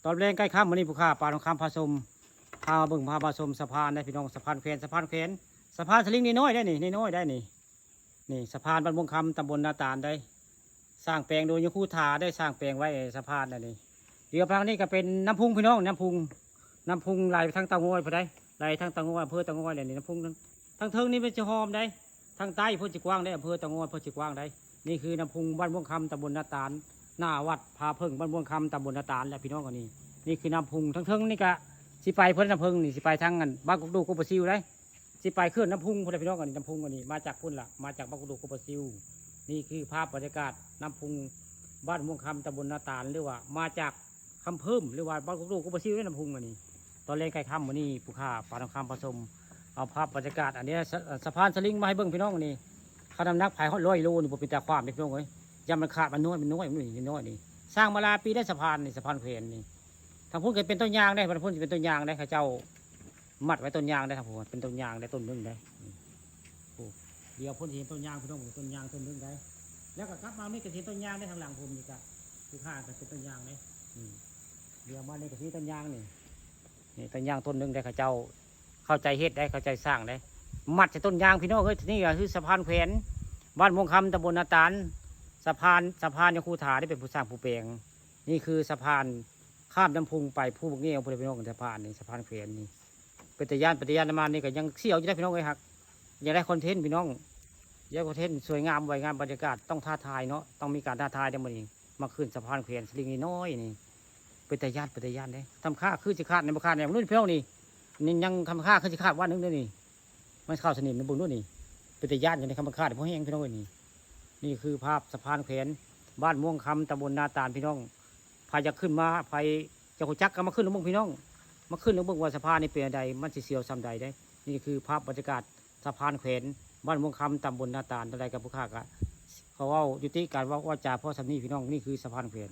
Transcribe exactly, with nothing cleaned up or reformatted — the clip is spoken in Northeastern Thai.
ตอนแลงใกล้ค่ำมื้อนี้ ผู้ข้าปานทองคำพาชม พาเบิ่งพามาชมสะพานได้พี่น้อง สะพานแขวน สะพานแขวน สะพานสลิงน้อยๆได้นี่ น้อยๆได้นี่ นี่สะพานบ้านม่วงคำ ตำบลนาตาลได้ สร้างแปลงโดยยาคูถาได้ สร้างแปลงไว้สะพานอันนี้ เดี๋ยวทางนี้ก็เป็นน้ำพุงพี่น้อง น้ำพุง น้ำพุงไหลไปทางเตางอยพุ้นได้ ไหลทางเตางอย อำเภอเตางอยเลยนี่ น้ำพุงทั้งทั้งเทิงนี่เป็นสิหอมได้ ทางใต้พุ้นสิกว้างได้ อำเภอเตางอยพุ้นสิกว้างได้ นี่คือน้ำพุงบ้านม่วงคำ ตำบลนาตาล หน้าวัดผาเพิ่ง บ้านม่วงคำ ตำบลนาตาลแหละพี่น้อง อันนี้ นี่คือน้ำพุง ทางเทิงนี่ก็สิไปพุ้น น้ำพุงนี่สิไปทางอันบ้านกุกดูกกุกปะซิวได้ สิไปเขื่อนน้ำพุงพุ้นแหละพี่น้อง อันนี้น้ำพุง อันนี้มาจากพุ้นละ มาจากบ้านกุกดูกกุกปะซิว นี่คือภาพบรรยากาศน้ำพุงบ้านม่วงคำ ตำบลนาตาล หรือว่ามาจากคำเพิ่ม หรือว่าบ้านกุกดูกกุกปะซิวในน้ำพุง อันนี้ ตอนแลงใกล้ค่ำมื้อนี้ ผู้ข้าปานทองคำพาชม เอาภาพบรรยากาศอันนี้ สะ สะพานสลิงมาให้เบิ่งพี่น้อง นี่ เขาน้ำหนักผายฮอดร้อยโลนี่ บ่เป็นตาความเด้พี่น้องเอ้ย ย่านมันขาด มันน้อย มันน้อย มันน้อยนี่ สร้างมาหลายปีได้ สะพานนี่ สะพานแขวนนี่ ทางพุ้นก็เป็นต้นยางได้ ทางพุ้นสิเป็นต้นยางได้ เขาเจ้ามัดไว้ต้นยางได้ ทางพุ้นเป็นต้นยางได้ต้นหนึ่งได้ นี่ โอ้ เดี๋ยวพุ้นสิเห็นต้นยางพี่น้อง ต้นยางต้นหนึ่งได้ แล้วก็กลับมานี่ก็สิเห็นต้นยางได้ ทางหลังผมนี่ก็ ผู้ข้าก็เป็นต้นยางได้ อืม เดี๋ยวมานี่ก็สิมีต้นยางนี่ นี่ต้นยางต้นหนึ่งได้ เขาเจ้าเข้าใจเฮ็ดได้ เข้าใจสร้างได้ มัดใส่ต้นยางพี่น้องเอ้ย นี่ก็คือสะพานแขวน บ้านม่วงคำ ตำบลนาตาล สะพาน สะพานยาคูถาได้เป็นผู้สร้างผู้แปลง นี่คือสะพานข้ามน้ำพุงไปภูบักเงี้ยวพุ้นแหละพี่น้อง สะพานนี่ สะพานแขวนนี่ เป็นตาย้าน เป็นตาย้าน มานี่ก็ยังเสียวอยู่ได้พี่น้องเอ้ย หากอยากได้คอนเทนต์พี่น้อง อยากได้คอนเทนต์สวยงาม ไว้งาม บรรยากาศต้องท้าทายเนาะ ต้องมีการท้าทายได้มื้อนี้ มาขึ้นสะพานแขวนสลิงน้อยๆนี่ เป็นตาย้าน เป็นตาย้านเด้ ทำค่าคือสิขาดในบ่ขาดในรุ่นพี่น้องนี่ นี่ยังทำค่าคือสิขาดวันหนึ่งเด้อนี่ มันเข้าสนิมในเบิ่งดูนี่ เป็นตาย้านอยู่ในคำขาดเพราะแห้งพี่น้องเอ้ยนี่ นี่คือภาพสะพานแขวน บ้านม่วงคำ ตำบลนาตาลพี่น้อง ไผอยากขึ้นมา ไผจะฮู้จักก็มาขึ้นเบิ่งพี่น้อง มาขึ้นเบิ่งว่าสะพานนี่เป็นจั่งใด มันสิเสียวส่ำใดเด้ นี่คือภาพบรรยากาศสะพานแขวน บ้านม่วงคำ ตำบลนาตาล จั่งใดกับผู้ข้าก็ขอเว้ายุติการเว้าว่าจาพอส่ำนี้พี่น้อง นี่คือสะพานแขวน